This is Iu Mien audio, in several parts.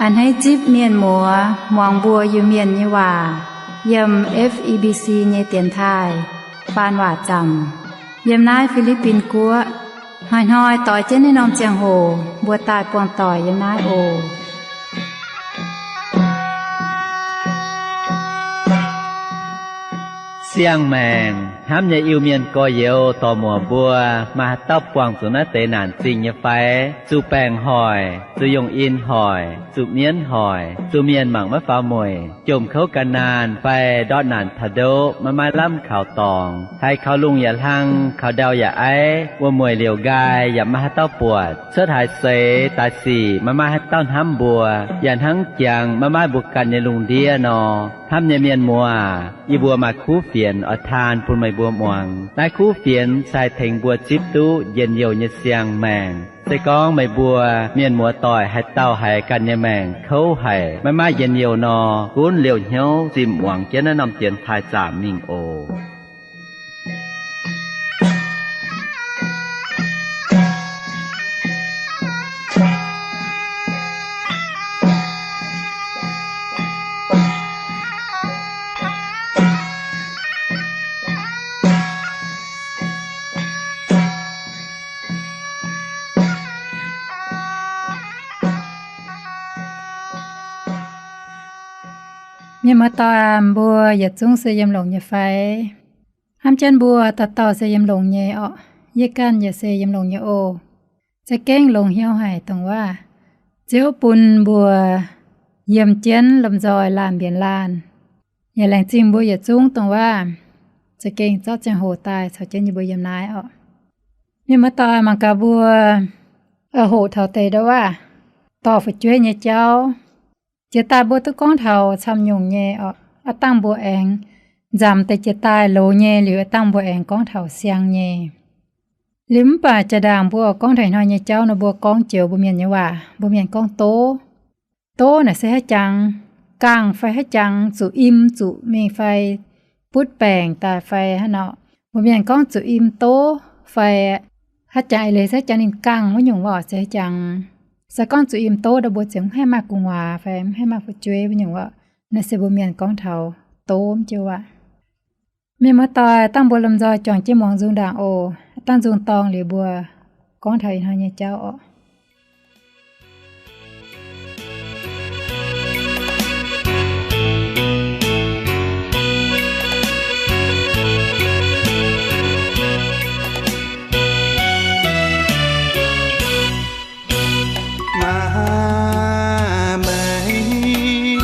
A'hneiv zipv mienh muoz muangx mbuo Iu-Mienh nyei waac yiem F E B C nyei dienx taaih faan waac zaamc yiem naaiv Fi^li^bin Guoqv. Hnoi-hnoi doix jienv naaiv norm ziangh hoc mbuo daaih buangh doic yiem naaiv oc. Siang-maengc hnamv nyei Iu-Mienh gorx-youz dorc-muoc mbuo, maaih haaix dauh buangh zuqc naaiv deix naanc zingh nyei fai? Zuqc baengc hoic, zuqc yungh in hoic, zuqc mienv hoic, zuqc mienh mangc maiv faaux mueic, jomc kouv gan naanh fai ndortv naanc taux ndoqv maiv maaih lamh kaux dorngx, haiz kaux lungh yaac hlang, kaux ndau yaac aiv, wuom-mueic liouc nqaai yaac maiv maaih haaix dauh buatc, cuotv haaix seix daaih sic maiv maaih haaix dauh hnamv mbuo, yaac hnangv jangx maiv maaih mbuo ganh nyei lungh ndiev nor. Hnamv nyei mienh muoz, yie mbuo maaih kuv fienx oix taan bun meih mbuo muangx. Naaiv kuv fienx se haih tengx mbuo zipv duqv njien-youh nyei siang-maengc. Se gorngv meih mbuo mienh muoz-doic haaix dauh haiz ganh nyei maengc kouv haic, maiv maaih njien-youh nor, gunv liouh hnyouv zinh muangx jienv naaiv norm dienx taaih zaamc mingh oc. Mienh muoz-doic, mbuo yietc zungv se yiem longx nyei fai? Hnamv jienv mbuo dauh dauh se yiem longx nyei orqc. Yie ganh yaac se yiem longx nyei oc. Za'gengh longx hnyouv haic dongh waac Ziouv bun mbuo yiem jienv lomh nzoih laanh mbienx laanh. Yaac laengz zingh mbuo yietc zungv dongh waac za'gengh zorqv ziangh hoc daaih caux jienv yie mbuo yiem naaiv orqc. Mienh muoz-doic, mangc gaax mbuo hoqc taux deix ndouv waac dorh fu'jueiv nyei jauv. Jiex daaih mbuo duqv gorngv taux camv nyungc nyei orqc. Aav dangh mbuo aengx nzamc deix jiex daaih loz nyei liuz, aav dangh mbuo aengx gorngv taux siang nyei. Liuz mv baac jaa-ndaangc mbuo gorngv taux hnoi nyei jauv nor, mbuo gorngv joux mbuo mienh nyei waac, mbuo mienh gorngv dov. Dov naaic se haaix jangx, gangh fai haaix jangx, zuqc im zuqc mingh fai butv baengc daaih fai haaix nor. Mbuo mienh gorngv zuqc im dov fai haaix jangx, eix leiz se haaix jangx ninh gangh wuov nyungc waac se haaix jangx. Se gorngv zuqc im dov nor, mbuo ziouc mv haih maaih gu'nguaaz fai mv haih maaih fu'jueiv wuov nyungc waac. Naaiv se mbuo mienh gorngv taux dov mv joux waac. Mienh muoz-doic, dangh mbuo lomh nzoih juangc jienv muangx nzung ndaangc oc. Dangh nzung dorngh liuz mbuo gorngv taux ih hnoi nyei jauv orqc. Maa meih,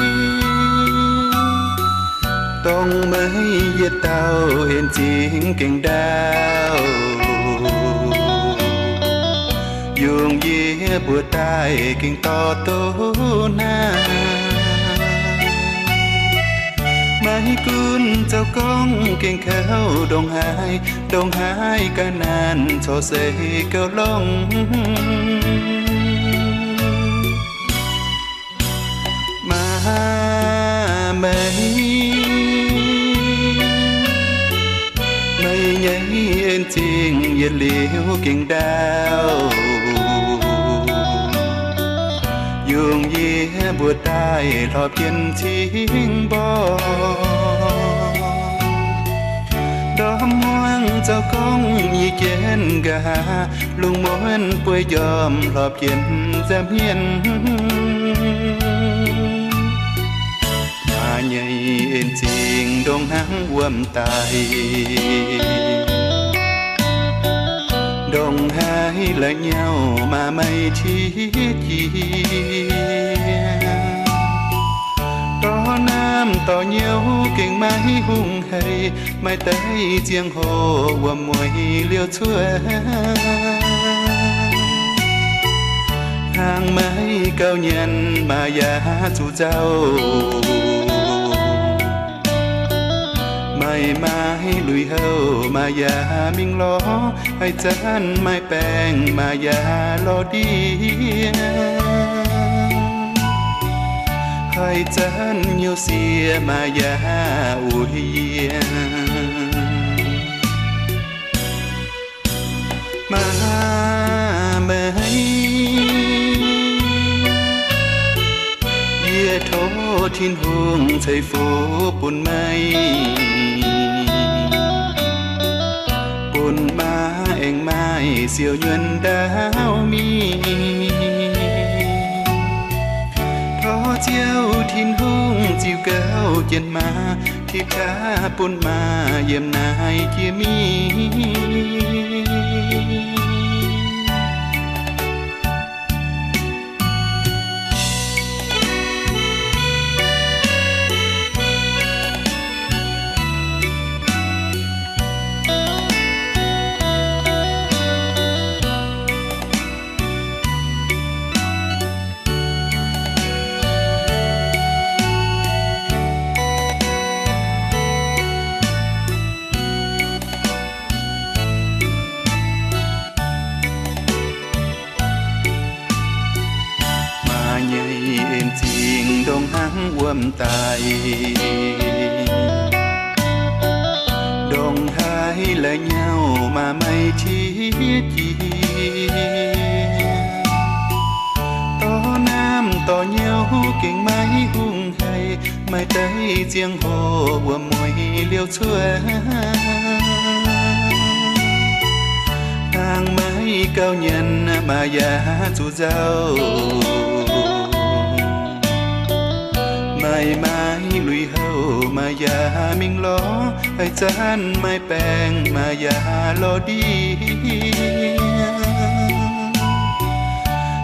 dongh meih yietc dauh en zingx gengh ndaauv, yungh yie mbuo daaih gengh dorh doz naaiv. Maiv gunv zoux gorngv gengh kouv ndongc haaix, ndongc haaix ga'naanh corc seix gauh longx. Maa meih, meih nyei en zingx yietc liuz gengh ndaauv, yungh yie mbuo daaih hlorpv jienv cingx mborqv. Ndorm muangx zoux gorngv yie jienv nqa'haav, lungh muonz bueix njormh hlorpv jienv nza'hmien. Maa nyei en zingx ndongc hnangv wuom daaih, ndongc haaix la'nyauv maa meih qiex jiez. Dorh naamh dorh nyouz gengh maiv hungh haic, maaih deix ziangh hoc wuom-mueiz liouh cuotv. Hnaangx maiv gauh nyanc maa yaac zuqc nzauh. Maaih maaih lui-houx maa yaac mingh lorz, haih zanc maaih baengc maa yaac lorz ndiev. Haih zanc nyouv sieqv maa yaac uix yie. Maa meih, Tin-Hungh ceix fuqv bun meih, bun maa aengx maaih siou nyuonh ndaauv mingh. Tov Ziouv Tin-Hungh ziux gauh jien maa, tipv qaqv bun maa yiem naaiv jiex mingh. Maa nyei en zingh ndongc hnangv wuom daic, ndongc haaix la'nyauv maa maiv qiex jiez. Dorh naamh dorh nyauv gengh maiv hungh haic, maaih deix ziangh hoc wuom-mueiz liouh cuotv. Hnangv maiv gauh nyanc maa yaac zuqc nzauh, maaih maaih lui-houx maa yaac mingh lorz, haaix zanc maaih baengc maa yaac lorz ndiev,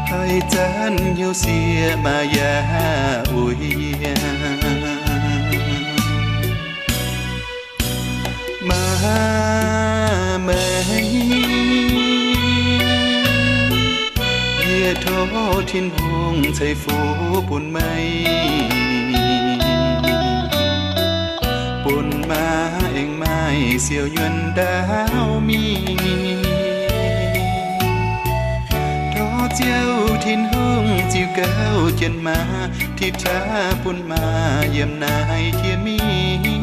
haaix zanc hnyouv sieqv maa yaac uix yiem. Maa meih, yie tov Tin-Hungh ceix fuqv bun meih, bun maa aengx maaih siou nyuonh ndaauv mingh. Tov Ziouv Tin-Hungh ziux gauh jien maa, tipv qaqv bun maa yiem naaiv jiex mingh.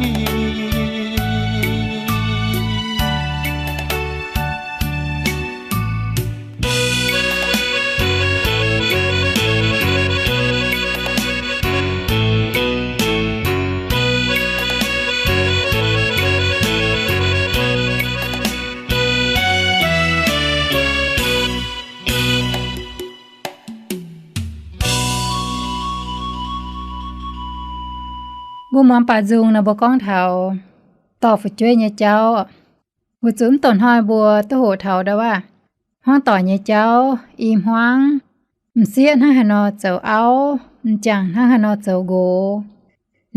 Mbuo muangx baac nzung nor mbuo gorngv taux dorh fu'jueiv nyei jauv. Weic zuqc mv doqc hnoi mbuo duqv hoqc taux ndau wuov hmuangv doic nyei jauv i hmuangv, m'sieqv hnangv haaix nor zoux auv, m'jangc hnangv haaix nor zoux nqox.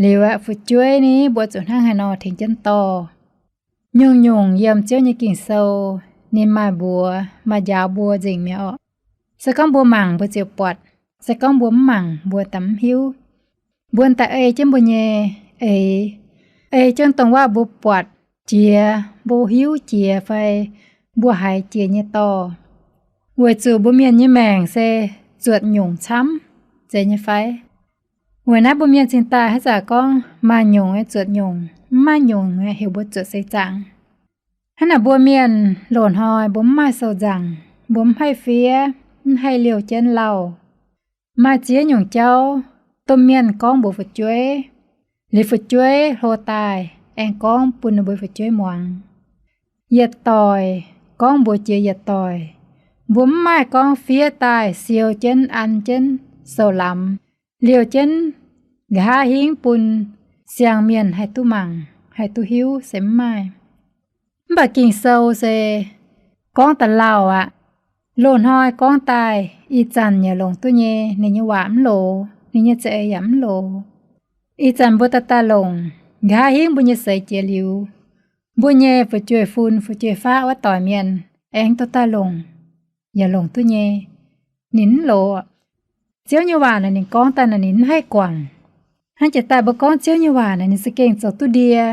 Liuz aeqv, fu'jueiv ni mbuo zuqc hnangv haaix nor tengx jienv dorh. Nyungc-nyungc yiem Ziouv nyei Ging-Sou ninh maaih mbuox maaih njaaux mbuo nzengc mi'aqv orqc. Se gorngv mbuo mangc mbuo ziouc buatc, se gorngv mbuo mv mangc mbuo daaih mv hiuv. Mbuo daaih ei jienv mbuo nyei eix, ei jienv dongh waac mbuo buatc jiex, mbuo hiuv jiex fai mbuo haiz jiex nyei dorh. Weic zuqc mbuo mienh nyei maengc se zuotc nyungc camv, zeiz nyei fai? Weic naaiv mbuo mienh cingx daaih haaix zanc gorngv maaih nyungc nyei zuotc nyungc, mv maaih nyungc nyei heuc mbuo zuotc seix zaangc. Hnangv naaic mbuo mienh loz-hnoi mbuo mv maaih sou-nzaangc, mbuo mv haih fiev, mv haih liouh jienv lauh. Maaih ziex nyungc jauv domh mienh gorngv mbuox fu'jueiv, liuz fu'jueiv hlo daaih aengx gorngv bun ninh mbuo fu'jueiv muangx. Yietc doic gorngv mbuox jiex yietc doic, mbuo mv maaih gorngv fiev daaih siou jienv, an jienv, sou-lamz, liouh jienv, nqa'haav hingv bun siang-mienh haih duqv mangc, haih duqv hiuv se mv maaih. Mv baac Ging-Sou se gorngv da'lauh aqv. Loz-hnoi gorngv daaih ih zanc yaac longc duqv nyei, ninh nyei waac mv loz, ninh nyei za'eix yaac mv loz. Ih zanc mbuo dorh daaih longc, nqa'haav hingv mbuo nyei seix jiex liuz, mbuo nyei fu'jueiv-fun fu'jueiv-faqv wuov doic mienh aengx dorh daaih longc, yaac longc duqv nyei, ninh mv loz. Ziouv nyei waac naaic ninh gorngv daaih naaic ninh mv haih guangc. Hnangv jiex daaih mbuo gorngv Ziouv nyei waac naaic ninh za'gengh zoux duqv ndie.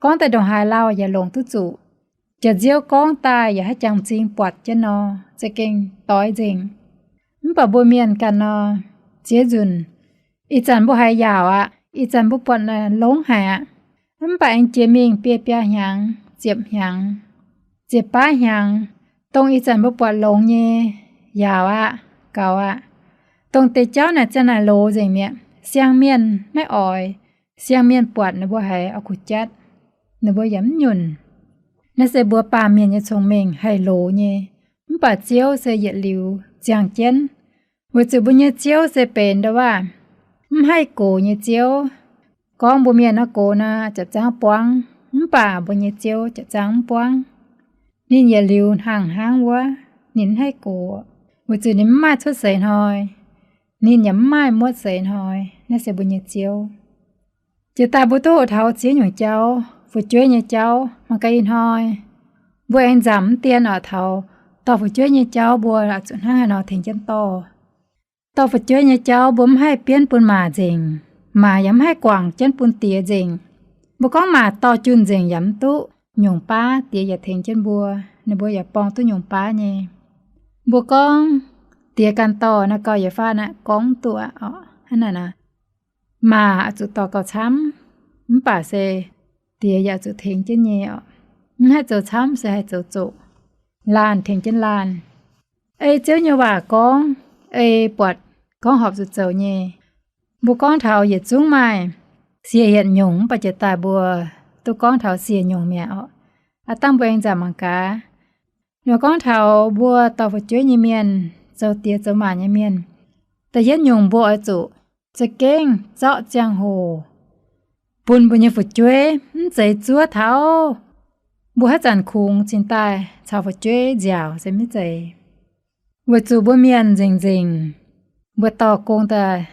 Gorngv daaih ndongc haaix lauh yaac longc duqv zuqc. Jaax Ziouv gorngv daaih yaac haaix jangx m'zing buatc jienv nor, za'gengh doix nzengc. Mv baac mbuo mienh ganh nor, ziex nzunc, ih zanc mbuo haiz yaauc aqv, ih zanc mbuo buatc longx haic aqv. Mv baac aengx jiex mingh biei biaa hnyangx, ziepc hnyangx, ziepc baav hnyangx, dongh ih zanc mbuo buatc longx nyei, yaauc aqv, gaux aqv. Dongh deix jauv naaic ziang naaic loz nzengc mi'aqv. Siang-mienh maiv oix. Siang-mienh buatc ninh mbuo haiz oix kuh jatv, ninh mbuo yaac mv nyunc. Naaiv se mbuo baamh mienh nyei cong-mengh haih loz nyei. Mv baac Ziouv se yietc liuz ziangh jienv, weic zuqc mbuo nyei Ziouv se benx ndo waac mv haih gox nyei Ziouv. Gorngv mbuo mienh nor gox nor ziepc zangv buangv, mv baac mbuo nyei Ziouv ziepc zangv mv buangv. Ninh yietc liuz hnaangx hnangv wuov, ninh mv haih gox, weic zuqc ninh mv maaih cuotv seix hnoi, ninh yaac mv maaih muotv seix hnoi. Naaiv se mbuo nyei Ziouv. Jiex daaih mbuo duqv hoqc taux ziex nyungc jauv, fu'jueiv nyei jauv. Mangc gaax ih hnoi mbuo aengx nzamc mv dien oc, taux dorh fu'jueiv nyei jauv mbuo oix zuqc hnangv haaix nor tengx jienv dorh. Dorh fu'jueiv nyei jauv mbuo mv haih bienv bun maac nzengc, maac yaac mv haih guangc jienv bun diex nzengc. Mbuo gorngv maac dorh junh nzengc yaac mv duqv, nyungc baav diex yaac tengx jienv mbuo, ninh mbuo yaac borng duqv nyungc baav nyei. Mbuo gorngv diex ganh dorh naaiv gauh yietc faanh aqv, gorngv mv duqv aqv oc. Hnangv naaic nor, maac oix zuqc dorh gauh camv, mv baac se diex yaac zuqc tengx jienv nyei oc. Mv haih zoux camv se haih zoux zoqc, laanh tengx jienv laanh. Ei Ziouv nyei waac gorngv, ei buatc gorngv horpc zuqc zoux nyei. Mbuo gorngv taux yietc zungv maaih siec hietc nyungc, mv baac jiex daaih mbuo duqv gorngv taux siec nyungc mi'aqv oc. Aav dangh mbuo aengx nzamc mangc gaax. Ninh gorngv taux mbuo dorh fu'jueiv nyei mienh, zoux diex zoux maac nyei mienh, da'yietv nyungc mbuo oix zuqc za'gengh zorqv ziangh hoc bun mbuo nyei fu'jueiv, mv zeiz zuov taux mbuo haaix zanc kungx cingx daaih caux fu'jueiv nziaauc se maiv zeiz. Weic zuqc mbuo mienh nzengc-nzengc, mbuo dorh gong daaih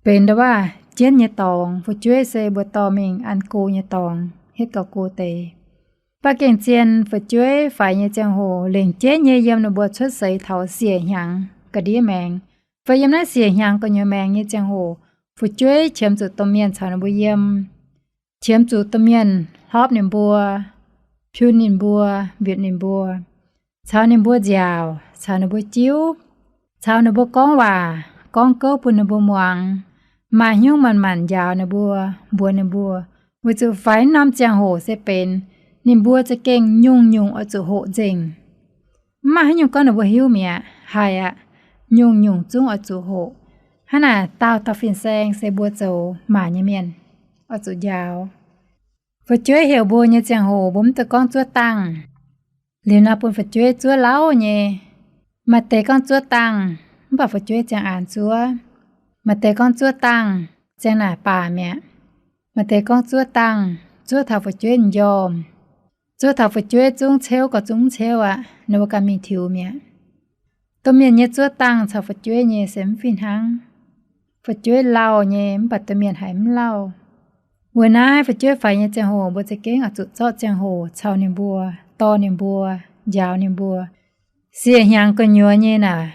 benx ndo waac jienv nyei dorngx. Fu'jueiv se mbuo dorh mingh an go nyei dorngx, hietv gauh go deix. Mv baac gengh zien fu'jueiv faix nyei ziangh hoc lengc jeiv nyei yiem ninh mbuo cuotv seix taux siec hnyangx ga'ndiev maengx, fai yiem naaiv siec hnyangx gu'nyuoz maengx nyei ziangh hoc, fu'jueiv qiemx zuqc domh mienh caux ninh mbuo yiem, qiemx zuqc domh mienh hlorpv ninh mbuo, piun ninh mbuo, mbietc ninh mbuo, caux ninh mbuo nziaauc, caux ninh mbuo jiuv, caux ninh mbuo gorngv waac, gorngv gouv bun ninh mbuo muangx, maaih hnyouv manc-manc njaaux ninh mbuo, mbuox ninh mbuo. Weic zuqc faix norm ziangh hoc se benx ninh mbuo za'gengh nyungc-nyungc oix zuqc hoqc nzengc. Mv maaih haaix nyungc gorngv ninh mbuo hiuv mi'aqv. Haiz aqv, nyungc-nyungc zungv oix zuqc hoqc. Hnangv naaic, daauh dauh fin-saeng se mbuo zoux maac nyei mienh oix zuqc njaaux. Fu'jueiv heuc mbuo nyei ziangh hoc mbuo mv dungx gorngv zuov dangh. Liuz nor bun fu'jueiv zuov lauh nyei. Maaih deix gorngv zuov dangh, mv baac fu'jueiv ziangh aanx zuov. Maaih deix gorngv zuov dangh, ziangh naaic baac mi'aqv. Maaih deix gorngv zuov dangh, zuov taux fu'jueiv m'njormh, zuov taux fu'jueiv zungv ceuv gauh zungv mv ceuv aqv, ninh mbuo ganh mingh tiux mi'aqv. Domh mienh nyei zuov dangh caux fu'jueiv nyei se mv fih hnangv. Fu'jueiv lauh nyei mv baac domh mienh haiz mv lauh. Weic naaiv fu'jueiv faix nyei ziangh hoc mbuo za'gengh oix zuqc zorqv ziangh hoc caux ninh mbuo, dorh ninh mbuo, njaaux ninh mbuo. Siec hnyangx gu'nyuoz nyei naaic,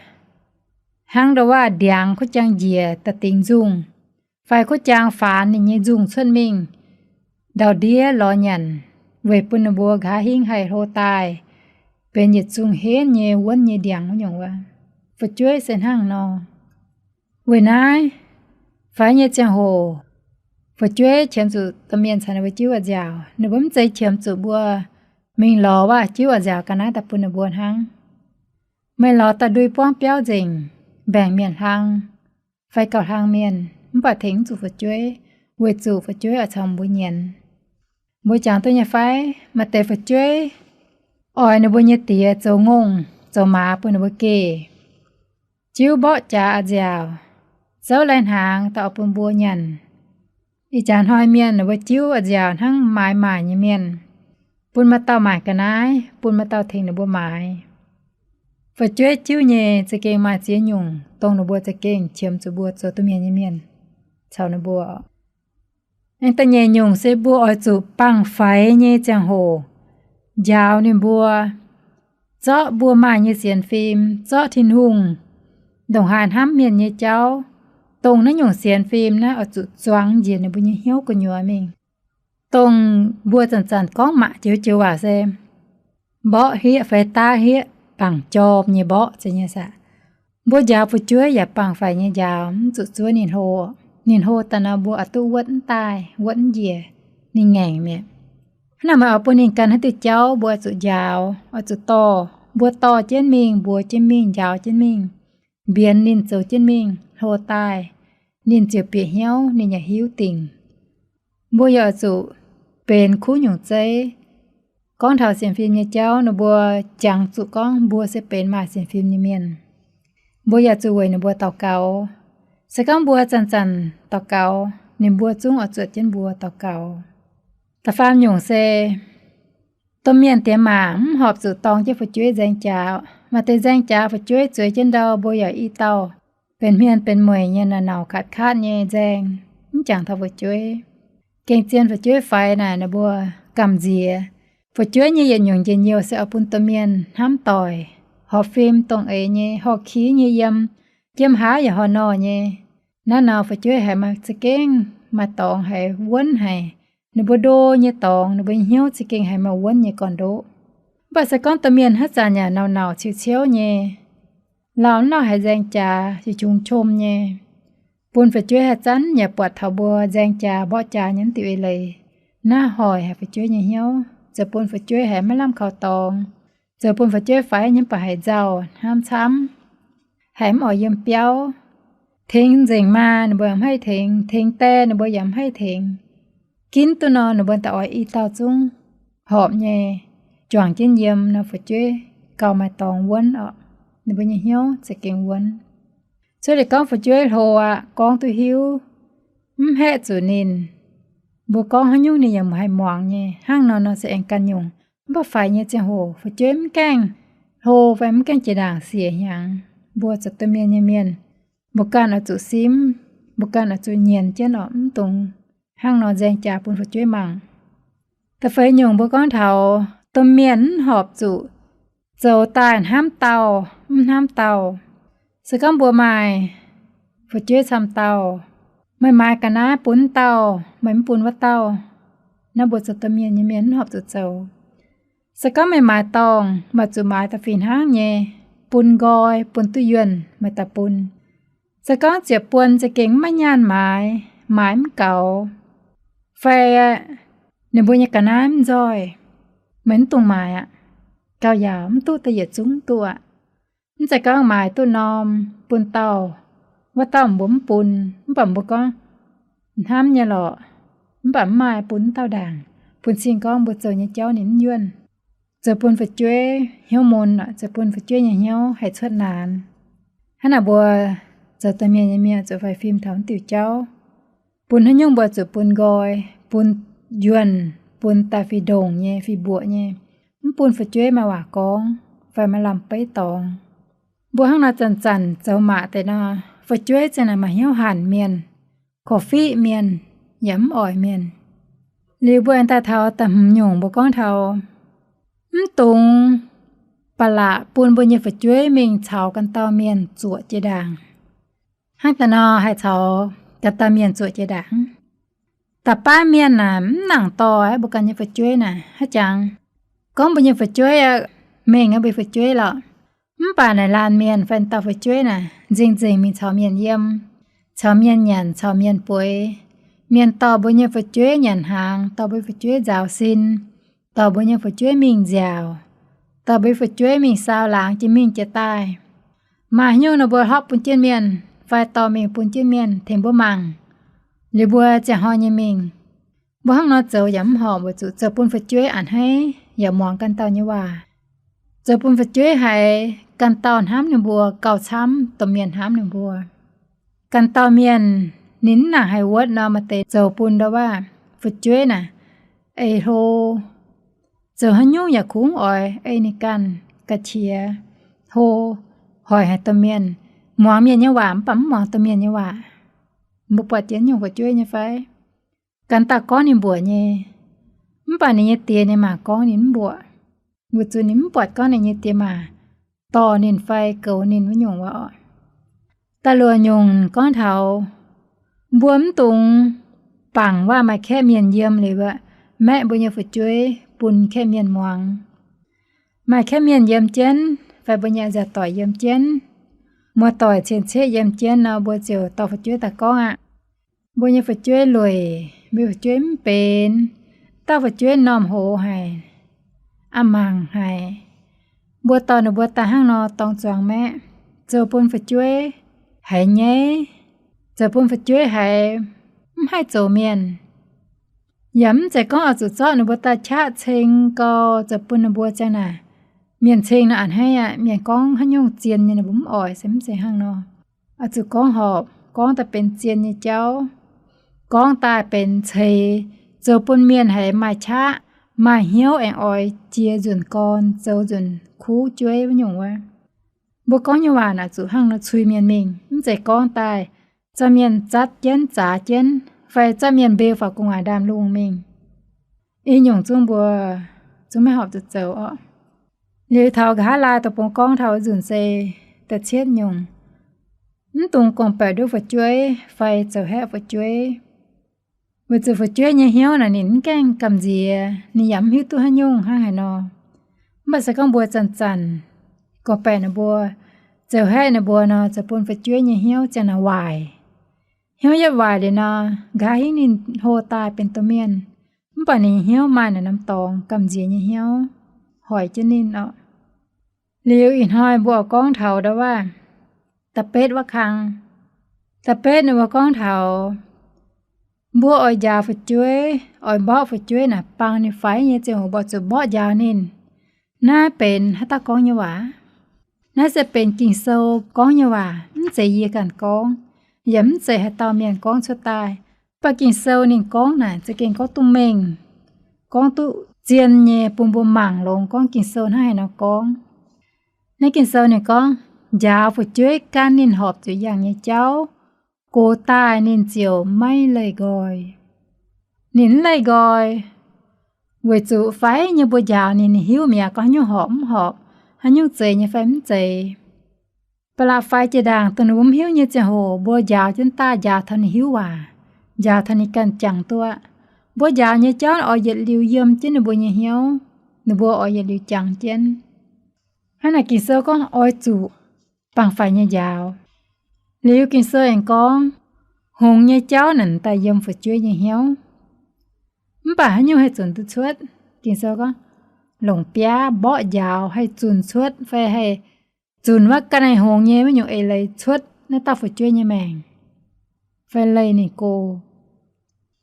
hnangv ndo waac ndiangx kuv jaang njiec da'dingc nzungh, fai kuv jaang faanx ninh nyei nzungh cuotv mingh, ndau-ndiev lorz nyanc, weic bun ninh mbuo nqa'haav hingv haih hlo daaih benx yietc zungh henv nyei wuonv nyei ndiangx wuov nyungc wuov. Fu'jueiv se hnangv nor. Weic naaiv, faix nyei ziangh hoc, fu'jueiv qiemx zuqc domh mienh caux ninh mbuo jiuv a'nziaauc. Ninh mbuo mv zeiz qiemx zuqc mbuo mingh lorz waac jiuv a'nziaauc ga'naaiv daaih bun ninh mbuo hnangv. Meih lorz daaih ndui buangv biauv nzengc, mbaengc mienh hlang fai gauh hlang mienh, mv baac tengx mv zuqc fu'jueiv, weic zuqc fu'jueiv oix caux mbuo nyienz. Mbuo jangx duqv nyei fai? Maaih deix fu'jueiv oix ninh mbuo nyei diex zoux ngongh zoux maaz bun ninh mbuo geh, jiuv mborqv jaax a'nziaauc, zouv lai-hnaangx daaih oix bun mbuo nyanc. Ih jaax hnoi mienh ninh mbuo jiuv a'nziaauc hnangv maaiz maaic nyei mienh, bun maaih dauh maaic ga'naaiv, bun maaih dauh tengx ninh mbuo maaiz. Fu'jueiv jiuv nyei za'gengh maaih ziex nyungc, dongh ninh mbuo za'gengh qiemx zuqc mbuo zoux domh mienh nyei mienh caux ninh mbuo. Aengx da'nyeic nyungc se mbuo oix zuqc bangh faix nyei ziangh hoc njaaux ninh mbuo, zorqv mbuo maaih nyei sienx fim, zorqv Tin-Hungh ndongc haaix hnamv mienh nyei jauv, dongh naaiv nyungc sienx fim naaiv oix zuqc zuangx njiec ninh mbuo nyei hnyouv gu'nyuoz mingh. Dongh mbuo zanc-zanc gorngv mangc joux-joux waac se mborqv hieqv fai daav hieqv bangc jorm nyei mborqv zeiz nyei saah. Mbuo njaaux fu'jueiv yaac bangh faix nyei njaaux, mv zuqc zuov ninh hlo. Ninh hlo daaih nor mbuo oix duqv wuotv mv daaih, wuotv mv njiec, ninh ngaengc mi'aqv. Hnangv naaic meih oix bun ninh gan haaix diuh jauv mbuo oix zuqc njaaux, oix zuqc dorh. Mbuo dorh jienv mingh, mbuox jienv mingh, njaaux jienv mingh, mbienx ninh zoux jienv mingh hlo daaih. ninh ziouc bieqc hnyouv, ninh yaac hiuv dingc. Mbuo yaac zuqc benx kuv nyungc zeiv. Gorngv taux sienx fim nyei jauv, ninh mbuo jangx zuqc gorngv mbuo se benx maaih sienx fim nyei mienh. Mbuo yaac zuqc weic ninh mbuo daux gaux. Se gorngv mbuo zanc-zanc daux gaux, ninh mbuo zungv oix zuotc jienv mbuo daux gaux. Da'faam nyungc se, domh mienh diex maac mv horpc zuqc dorng jienv fu'jueiv nzaeng jaax. Maaih deix nzaeng jaax fu'jueiv zueiz jienv ndau, mbuo yaac i dauh benx hmien benx mueic nyei naaic nauc katv-katv nyei nzaeng, mv jangx taux fu'jueiv. Gengh zien fu'jueiv faix naaic ninh mbuo gamh nziex. Fu'jueiv nyei yietc nyungc njien-youh se oix bun domh mienh hnamv doic, horpc fim dongh eix nyei, horpc kingx nyei yiem, jiem haav yaac horpc nor nyei. Naaiv nor fu'jueiv haiz maaih za'gengh maaih dorngx haiz wuonv haic. Ninh mbuo ndo nyei dorngx, ninh mbuo nyei hnyouv za'gengh haiz maaih wuonv nyei gorn-ndoqv. Mv baac se gorngv domh mienh haaix zanc yaac nauc-nauc ciouv-ciouv nyei, lauh mv lauh haiz nzaeng jaax, qungx qom nyei, bun fu'jueiv haaix zanc yaac buatc taux mbuo nzaeng jaax mborqv jaax nyei mv diuh eix leiz. Naaiv hoic haic fu'jueiv nyei hnyouv, zoux bun fu'jueiv haiz maiv lamh kaux dorngx, zoux bun fu'jueiv faix nyei mv baac haiz nzauh hnamv camv, haiz mv oix yiem biauv. Tengx nzengc maa ninh mbuo yaac mv haih tengx, tengx die ninh mbuo yaac mv haih tengx. Ginv duqv nor ninh mbuo daaih oix i dauh zungv horpc nyei juangc jienv yiem nor, fu'jueiv gauh maaih dorngx wuonv oc. Ninh mbuo nyei hnyouv za'gengh wuonv. Cuotv liuz gorngv fu'jueiv hlo aqv, gorngv duqv hiuv, mv haeqv zuqc ninh. Mbuo gorngv haaix nyungc ninh yaac haih muangx nyei. Hnangv nor nor se aengx ganh nyungc. Mv baac faix nyei ziangh hoc fu'jueiv mv gaengh hlo fai mv gaengh jiex ndaangc siec hnyangx, mbuo zoux domh mienh nyei mienh, mbuo ganh oix zuqc simv, mbuo ganh oix zuqc nyienz jienv oc, mv dungx hnangv nor nzaeng jaax bun fu'jueiv mangc. Da'feix nyungc mbuo gorngv taux domh mienh mv horpc zuqc zoux daaih hnamv dauh mv hnamv dauh. Se gorngv mbuo maaih fu'jueiv camv dauh, meih maaiz ga'naaiv bun wuov dauh, meih mv bun wuov dauh, naaiv mbuo zoux domh mienh nyei mienh mv horpc zuqc zoux. Se gorngv meih maaiz dorngh, meih zuqc maaiz da'fih hnangv nyei, bun nqoi, bun duqv yuonh meih daaih bun. Se gorngv ziepc buonc za'gengh maiv nyaanh maaiz, maaiz mv gaux, fai ninh mbuo nyei ga'naaiv mv nzoih, meih mv dungx maaiz aqv. Gauh yaauc, mv duqv da'yietc zungv mv duqv aqv. Mv zeiz gorngv maaiz duqv norm bun dauh, wuov dauh mbuo mv bun, mv baac mbuo gorngv hnamv nyei lorqc, mv baac mv maaih bun wuov dauh ndaangc, bun cing gorngv mbuo zoux nyei jauv ninh mv yuonh. Zoux bun fu'jueiv hnyouv mun, zoux bun fu'jueiv nyei hnyouv haih cuotv naanx. Hnangv naaic mbuo zoux domh mienh nyei mienh zuqc faix fim taux wuov diuh jauv. Bun haaix nyungc mbuo zuqc bun nqoi, bun yuonh, bun daaih fih ndongc nyei, fih mbuoqc nyei. Mv bun fu'jueiv maaih waac gorngv fai maaih lamh beiv dorngx. Mbuo hnangv nor zanc-zanc zoux maac deix nor, fu'jueiv ziang naaic maaih hnyouv hanc mienh, korv-fiqv mienh, yaac mv oix mienh. Liuz mbuo aengx daaih taux da'hmz nyungc mbuo gorngv taux, mv dungx ba'laqc bun mbuo nyei fu'jueiv mingh caux ganh dauh mienh zuoqc jiex ndaangc. Hnangv daaih nor haih caux ganh dauh mienh zuoqc jiex ndaangc. Da'baav mienh naaic mv nangc dorh mbuo ganh nyei fu'jueiv naaic. Haaix jangx gorngv mbuo nyei fu'jueiv mengh mbuo nyei fu'jueiv lorqc, mv baac naaic laanh mienh fai dauh fu'jueiv naaic nzengc-nzengc mingh caux mienh yiem, caux mienh nyanc, caux mienh bueix. Mienh dorh mbuo nyei fu'jueiv nyanc hnaangx, dorh mbuo nyei fu'jueiv nzaaux sin, dorh mbuo nyei fu'jueiv mingh nziaauc, dorh mbuo nyei fu'jueiv mingh saau laangz jiex mingh jiex daaih. Maaih haaix nyungc nor mbuo hlorpv bun jienv mienh, fai dorh mingh bun jienv mienh tengx mbuo mangc. Liuz mbuo ziangh hnoi nyei mingh, mbuo hnangv nor zoux yaac mv horpc, weic zuqc zoux bun fu'jueiv a'hneiv yaac muangx ganh dauh nyei waac. Zoux bun fu'jueiv haiz ganh dauh hnamv ninh mbuo gauh camv domh mienh hnamv ninh mbuo. Ganh dauh mienh ninh mv nangc haic wuov nor, maaih deix zoux bun ndau wuov fu'jueiv naaic eix hlo, zoux haaix nyungc yaac kungx oix ei ninh ganh ga'qiex hlo, hoic haic domh mienh, muangx mienh nyei waac mv baac mv muangx domh mienh nyei waac. Mbuo buatc jienv nyungc fu'jueiv nyei fai? Ganh dauh gorngv ninh mbuoqc nyei, mv baac ninh nyei diex ninh mangc gorngv ninh mv mbuoqc, weic zuqc ninh mv buatc gorngv ninh nyei diex maac dorh ninh fai goux ninh wuov nyungc waac oc. Da'luoqc nyungc gorngv taux mbuo mv dungx bangc waac maaih kaeqv mienh yiem liuz maeqv mbuo nyei fu'jueiv bun kaeqv mienh muangx. Maaih kaeqv mienh yiem jienv fai mbuo nyei nziaauc doic yiem jienv, muoz-doic cien-ceqv yiem jienv nor, mbuo ziouc dorh fu'jueiv daaih gorngv aqv. Mbuo nyei fu'jueiv lueic, mbuo nyei fu'jueiv mv benx, dauh fu'jueiv m'normh hoz haic, a'mangc haic. Mbuo dorh ninh mbuo daaih hnangv nor dorng zuangx maeqv, zoux bun fu'jueiv haiz nyaiv, zoux bun fu'jueiv haiz mv haih zoux mienh. Yaac mv zeiz gorngv oix zuqc zorqv ninh mbuo daaih qaqv ceng gau zoux bun ninh mbuo ziang naaic. Mienh ceng nor a'hneiv aqv, mienh gorngv haaix nyungc zien nyei ninh mbuo mv oix, se mv zeiz hnangv nor. Oix zuqc gorngv horpc, gorngv daaih benx zien nyei jauv, gorngv daaih benx ceix, zoux bun mienh haiz maaih qaqv, maaih hnyouv aengx oix jiex nzunc gorn, zoux nzunc kuv jueiv wuov nyungc wuov. Mbuo gorngv nyei waac naaic zuqc hnangv nor cui mienh mingh, mv zeiz gorngv daaih zorqv mienh zatv jienv, zaax jienv, fai zorqv mienh mbeu faaux gu'nguaaic ndaamv-lungh mingh. Ih nyungc zungv mbuo zungv maiv horpc zuqc zoux orqc. Liuz taux nqa'haav laai deic-bung gorngv taux nzunc se da'cietv nyungc, mv dungx gorngv-baeqc nduov fu'jueiv fai zoux haeqv fu'jueiv. Weic zuqc fu'jueiv nyei hnyouv naaic ninh mv gaengh gamh nziex, ninh yaac mv hiuv duqv haaix nyungc hnangv haaix nor. Mv baac se gorngv mbuo zanc-zanc gorngv-baeqc ninh mbuo, zoux haeqv ninh mbuo nor, zoux bun fu'jueiv nyei hnyouv ziang naaic waaic. Hnyouv yietv waaic liuz nor, nqa'haav hingv ninh hlo daaih benx domh mienh, mv baac ninh hnyouv maaih naaic norm dorngx gamh nziex nyei hnyouv hoic jienv ninh orqc. Liuz ih hnoi mbuo oix gorngv taux ndau wuov da'betv wuov kang. Da'betv ninh mbuo gorngv taux mbuo oix njaaux fu'jueiv, oix mborqv fu'jueiv naaic, bangc ninh faix nyei ziangh hoc mbuo zuqc mborqv njaaux ninh. Naaiv benx haaix dauh gorngv nyei waac? Naaiv se benx Ging-Sou gorngv nyei waac, mv zeiz yie ganh gorngv, yaac mv zeiz haaix dauh mienh gorngv cuotv daaih. Mv baac Ging-Sou ninh gorngv naaic za'gengh gorngv duqv mengh, gorngv duqv zien nyei bun mbuo mangc longx gorngv Ging-Sou hnangv haaix nor gorngv. Naaiv Ging-Sou ninh gorngv, njaaux fu'jueiv gan ninh horpc zuqc yangh nyei jauv, gox daaih ninh ziouc maiv leih nqoi. Ninh mv leih nqoi, weic zuqc faix nyei mbuo njaaux ninh, ninh hiuv mi'aqv gorngv haaix nyungc horpc mv horpc, haaix nyungc zeiz nyei fai mv zeiz. Ba'laqc faix jiex ndaangc dongh ninh mbuo mv hiuv nyei ziangh hoc mbuo njaaux jienv daaih, njaaux taux ninh hiuv waac, njaaux taux ninh ganh jangx duqv aqv. Mbuo njaaux nyei jauv oix yietc liuz yiem jienv ninh mbuo nyei hnyouv, ninh mbuo oix yietc liuz jangx jienv. Hnangv naaic Ging-Sou gorngv oix zuqc bangc faix nyei njaaux. Liuz Ging-Sou aengx gorngv, hngongx nyei jauv naaic daaih yiem fu'jueiv nyei hnyouv. Mv baac haaix nyungc haih zunc duqv cuotv? Ging-Sou gorngv, longc biaav mborqv njaaux haih zunc cuotv fai haih zunc wuov ga'naaiv hngongx nyei wuov nyungc eix leiz cuotv naaiv dauh fu'jueiv nyei maengc fai leih ninh go.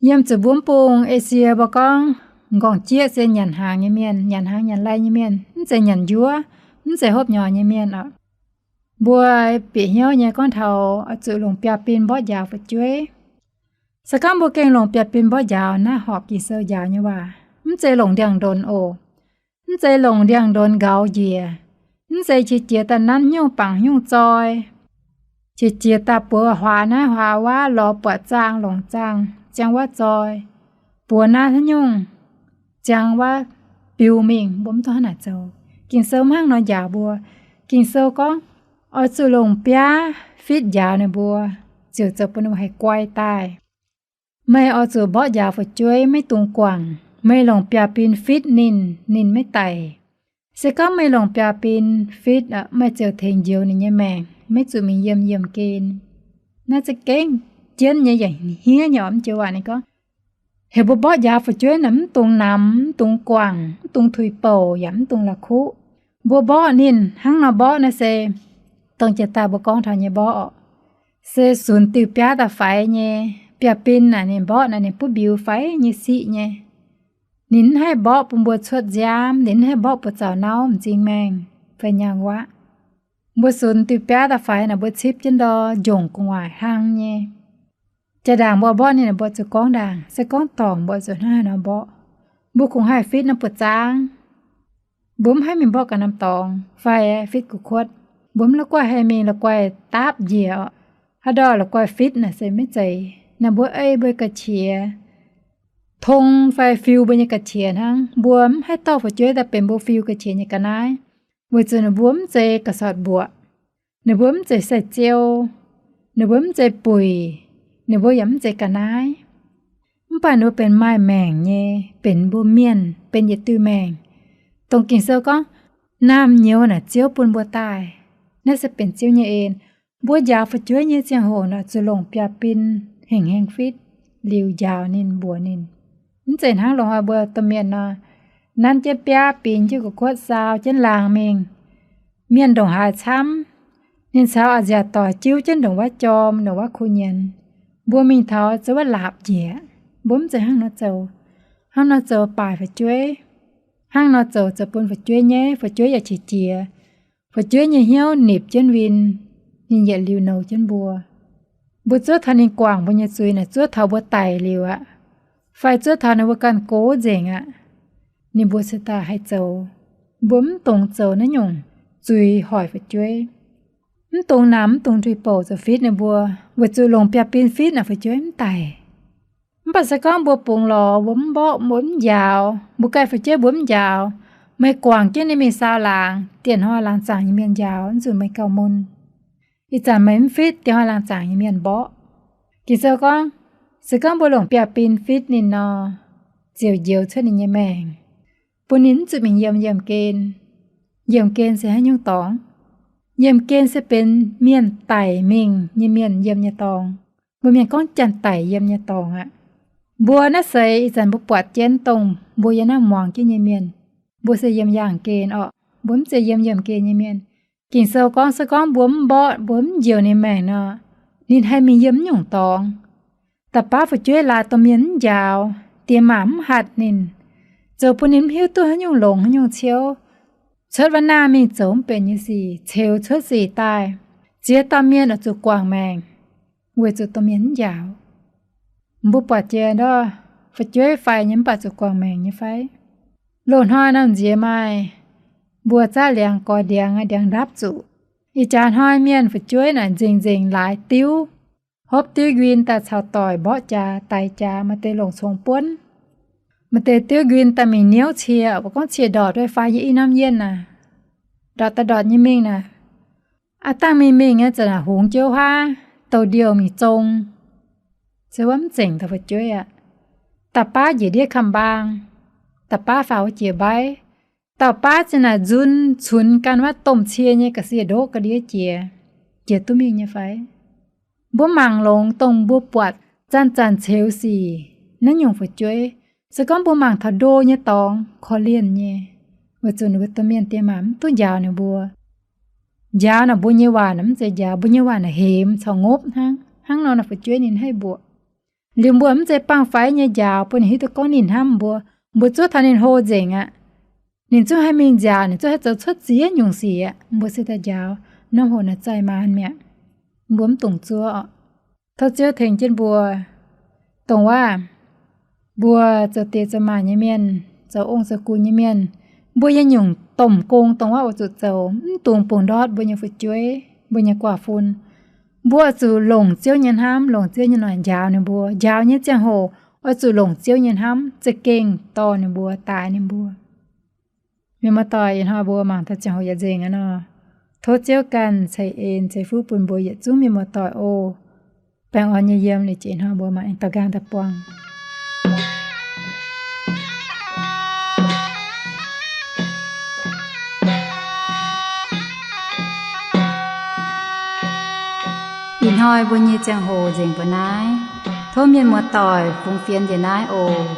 Yiem zuqc mbuo mv bung Esie mbuo gorngv, m'nqorngv-jieqv se nyanc hnaangx nyei mienh, nyanc hnaangx nyanc lai nyei mienh, mv zeiz nyanc njuov, mv zeiz hopv nyorx nyei mienh oc. Mbuo bieqc hnyouv nyei gorngv taux oix zuqc longc biaa bin mborqv njaaux fu'jueiv. Se gorngv mbuo gengh longc biaa bin mborqv njaaux naaiv horpc Ging-Sou njaaux nyei waac, mv zeiz longc ndiangx-ndonx oc. Mv zeiz longc ndiangx-ndonx nqauz njiec. Mv zeiz qiex jiez daaih nanv nyungc bangc nyungc zoi, qiex jiez daaih buoz huaax naaiv huaax wuov, lorz buatc zaang longc zaang ziangh wuov zoi, buoz naaiv haaix nyungc ziangh wuov biu mingh, mbuo mv duqv hnangv naaic zoux. Ging-Sou mv hnangv nor njaaux mbuo. Ging-Sou gorngv, oix zuqc longc biaav fitv njaaux ninh mbuo, ziouc zoux bun ninh mbuo haih guai daaih. Meih oix zuqc mborqv njaaux fu'jueiv, maiv dungx guangc. Meih longc biaa bin fitv ninh, ninh maiv daic. Se gorngv meih longc biaa bin fitv, meih ziouc tengx njoux ninh nyei maengc, maiv zuqc mingh yiem yiemh gen. Naaiv za'gengh jienv nyei yaac hniev nyei oc. Mv joux waac ninh gorngv, heuc mbuo mborqv njaaux fu'jueiv naaic mv dungx namx, mv dungx guangc, mv dungx tuix bouc yaac mv dungx la'kuqv. Mbuo mborqv ninh hnangv nor mborqv naaiv se dongh jiex daaih mbuo gorngv taux nyei mborqv oc. Se sunx diuh biaav daaih faix nyei. Biaa bin naaic ninh mborqv naaic ninh butv mbiuz faix nyei siqv nyei. Ninh mv haih mborqv bun mbuo cuotv nziaamv, ninh mv haih mborqv buoz-zaux nauv m'zing maengh fai nyaanh waqv. Mbuo sunx diuh biaav daaih faix naaic mbuo cipv jienv ndor njongc gu'nguaaic hlang nyei. Jaa-ndaangc mbuo mborqv ninh, mbuo zuqc gorngv ndaangc, se gorngv dorngc mbuo zuqc hnangv haaix nor mborqv. Mbuo kungx haih fitv naaiv buoz-zaangv. Mbuo mv haih mingh mborqv ganh norm dorngx fai fitv gu'kuotv. Mbuo mv la'guaih haih mingh la'guaih daapv njiec oc. Haaix ndorf la'guaih fitv naaic se maiv zeiz. Naaic mbuo ei mbuo ga'qiex, tong fai fiu mbuo nyei ga'qiex hnangv. Mbuo mv haih dorh fu'jueiv daaih benx mbuo fiu ga'qiex nyei ga'naaiv, weic zuqc ninh mbuo mv zeiz ga'sortv mbuoqc, ninh mbuo mv zeiz sai-ziou, ninh mbuo mv zeiz buic, ninh mbuo yaac mv zeiz ga'naaiv. Mv baac ninh mbuo benx maaih maengc nyei, benx mbuo mienh, benx yietc diuh maengc. Dongh Ging-Sou gorngv, naamh nyouz naaic Ziouv bun mbuo daaih. Naaiv se benx Ziouv nyei en. Mbuo njaaux fu'jueiv nyei ziangh hoc naaic zuqc longc biaa bin hengx hengx fitv liuz njaaux ninh, mbuox ninh. Mv zeiz hnangv loz-hnoi mbuo domh mienh nor, nanv jienv biaav binx jienv gu'kuotv saau jienv laangz mingh. Mienh ndongc haaix camv, ninh caux a'nziaauc doic jiuv jienv ndongc wuov jorm, ndongc wuov kuh nyienx. Mbuo mingh taux zoux wuov laapc njiec, mbuo mv zeiz hnangv nor zoux. Hnangv nor zoux baaic fu'jueiv. Hnangv nor zoux, zoux bun fu'jueiv nyaiv, fu'jueiv yaac qiex jiez. Fu'jueiv nyei hnyouv nipc jienv win, ninh yietc liuz nouz jienv mbuo. Mbuo zuov taux ninh guangc mbuo nyei zuiz naaic, zuov taux mbuo daic liuz aqv, fai zuov taux ninh mbuo ganh gox nzengc aqv, ninh mbuo se daaih haih zoux. Mbuo mv dungx zoux naaiv nyungc zuiz hoic fu'jueiv. Mv dungx namx, mv dungx nduih bouc zoux fitv ninh mbuo, weic zuqc longc biaav bin fitv naaic fu'jueiv mv daic. Mv baac se gorngv mbuo bungx lorz, mbuo mv mborqv, mbuo mv njaaux, mbuo gaih fu'jueiv mbuo mv njaaux, meih guangc jienv ninh mingh saau laangz, dieh hnoi laangz zaangc nyei mienh njaaux, nzunc meih gauh mun. Ih zanc meih mv fitv, dieh hnoi laangz zaangc nyei mienh mborqv. Ging-Sou gorngv, se gorngv mbuo longc biaav bin fitv ninh nor, ziouc njoux cuotv ninh nyei maengc, bun ninh mv zuqc mingh yiem yiemh gen. Yiemh gen se haaix nyungc dorngx? Yiemh gen se benx mienh daic mingh nyei mienh yiem nyei dorngx. Mbuo mienh gorngv janx-daic yiem nyei dorngx aqv. Mbuo naaiv seix ih zanc mbuo buatc jienv dongh mbuo yiem naaiv muangx jienv nyei mienh, mbuo se yiem yaangh gen orqc. Mbuo mv zeiz yiem yiemh gen nyei mienh. Ging-Sou gorngv, se gorngv mbuo mv mborqv, mbuo mv njoux ninh maengc nor, ninh haih mingh yiem naaiv nyungc dorngx. Da'baav fu'jueiv laaix domh mienh mv njaaux, diex maac mv hatc ninh, zoux bun ninh mv hiuv duqv haaix nyungc longx haaix nyungc ciouv, cuotv wuov naaiv mingh zoux mv benx nyei sic, ceux cuotv sic daaih, ziex dauh mienh oix zuqc guangc maengc, weic zuqc domh mienh mv njaaux. Mbuo buatc jiex ndortv fu'jueiv faix nyei mv baac zuqc guangc maengc nyei fai? Loz-hnoi norm nziex maaih mbuo zaqv liangx goix ndiangx, ndiangx ndapv zuqc. Ih jaax hnoi mienh fu'jueiv naaic nzengc nzengc laaix diuv, hopv diuv nquin daaih caux doic mborqv jaax, daix jaax, maaih deix longc congx buonv. Maaih deix diuv nquin daaih mingh niouv cie, mbuo gorngv cie ndortc fai nyei i norm yienh naaic, ndortc daaih ndortc nyei mingh naaic. Aav dangh mingh mingh nyei zanc naaic hungx jiouv huaav, douh ndiouh mingh zong, se wuov mv zengc daaih fu'jueiv aqv. Da'baav njiec ndiev kamx-mbaang, da'baav faaux wuov jiex mbaiv, da'baav zinh naaic nzun cunx ganh wuov domh cie nyei ga'sie ndoqv ga'ndiev jiex, jiex duqv mingh nyei fai? Mbuo mangc longx dongh mbuo buatc zanc-zanc ceux sic naaiv nyungc fu'jueiv. Se gorngv mbuo mangc taux ndo nyei dorngx, korv-lienh nyei, weic zuqc ninh mbuo domh mienh diex maac mv duqv njaaux ninh mbuo. Njaaux naaic mbuo nyei waac naaic mv zeiz njaaux, mbuo nyei waac naaic hemx caux ngopv hnangv. Hnangv nor naaic fu'jueiv ninh haih mbuoqc. Liuz mbuo mv zeiz baengh-faix nyei njaaux bun ninh hiuv duqv gorngv ninh hnamv mbuo. Mbuo zuov taux ninh hlo nzengc aqv, ninh zungv haih mingh nziaauc, ninh zungv haih zoux cuotv ziex nyungc sic aqv, mbuo se daaih njaaux, norm hoc naaic zaih maanz mi'aqv. Mbuo mv dungx zuov oc. Tov Ziouv tengx jienv mbuo, dongh waac mbuo zoux diex zoux maac nyei mienh, zoux ong zoux gux nyei mienh, mbuo nyei nyungc domh gong dongh waac oix zuqc zoux, mv dungx bungx ndortv mbuo nyei fu'jueiv, mbuo nyei guaax fun. Mbuo oix zuqc longc Ziouv nyei hnamv, longc Ziouv nyei noic njaaux ninh mbuo. Njaaux nyei ziangh hoc oix zuqc longc Ziouv nyei hnamv, za'gengh dorh ninh mbuo, daaix ninh mbuo. Mienh muoz-doic, ih hnoi mbuo mangc taux ziangh hoc yaac nzengc aqv nor. Tov Ziouv ganh ceix en ceix fuqv bun mbuo yietc zungv mienh muoz-doic oc. Baengh orn nyei yiem liuz jiex ih hnoi mbuo mangc aengx daux nqaang daaih buangh. Ih hnoi mbuo nyei ziangh hoc nzengc mbuo naaiv. Tov mienh muoz-doic fungx fienx njiec naaiv oc.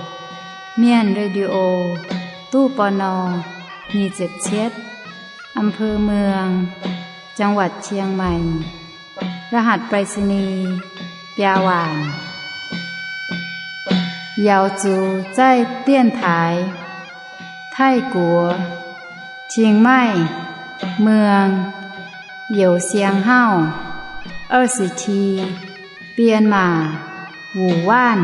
Mienh Radio, ตู้ ปณ. nyic ziepc cietv, อำเภอเมือง จังหวัดเชียงใหม่ รหัสไปรษณีย์ biaa waanc. เหยาจือใจ้เตี้ยนถาย ไทยกัว เชียงใหม่ เมือง เหยาเซียงเฮ้า เอ้อสิที เปียนหม่า หมู่บ้าน